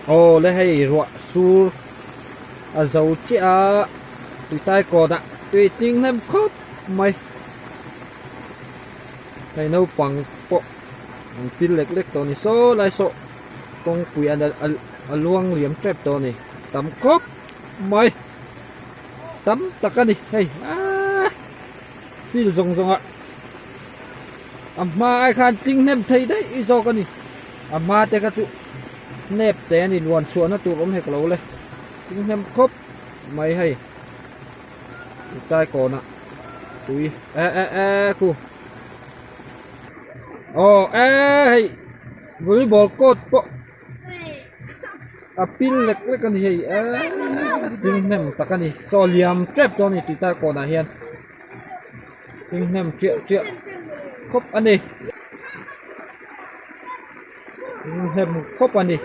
Aw le hei ruah sur a zo chiah a tuitai kawnah tui tling hnem khawp mai hei naupang pawh an pil lek lek tawh a ni saw lai saw kawngpui a luang liam tep tawh a ni tam khawp mai tam tak a ni hei aaa field zawng zawng ah a hma ai khan tling hnem thei daih zawk a ni a hma te kha chu nep te a ni luan chhuah na tur awm hek lo le tling hnem khawp mai hei tlai kawnah tui eh eh eh khu aw eh hei volleyball court pawh a pil lek lek a ni hei eee thil hnem tak a ni chaw liam tep dawn a ni tih tak kawnah hian thil hnem chiah chiah khawp a ni thil hnem khawp a ni.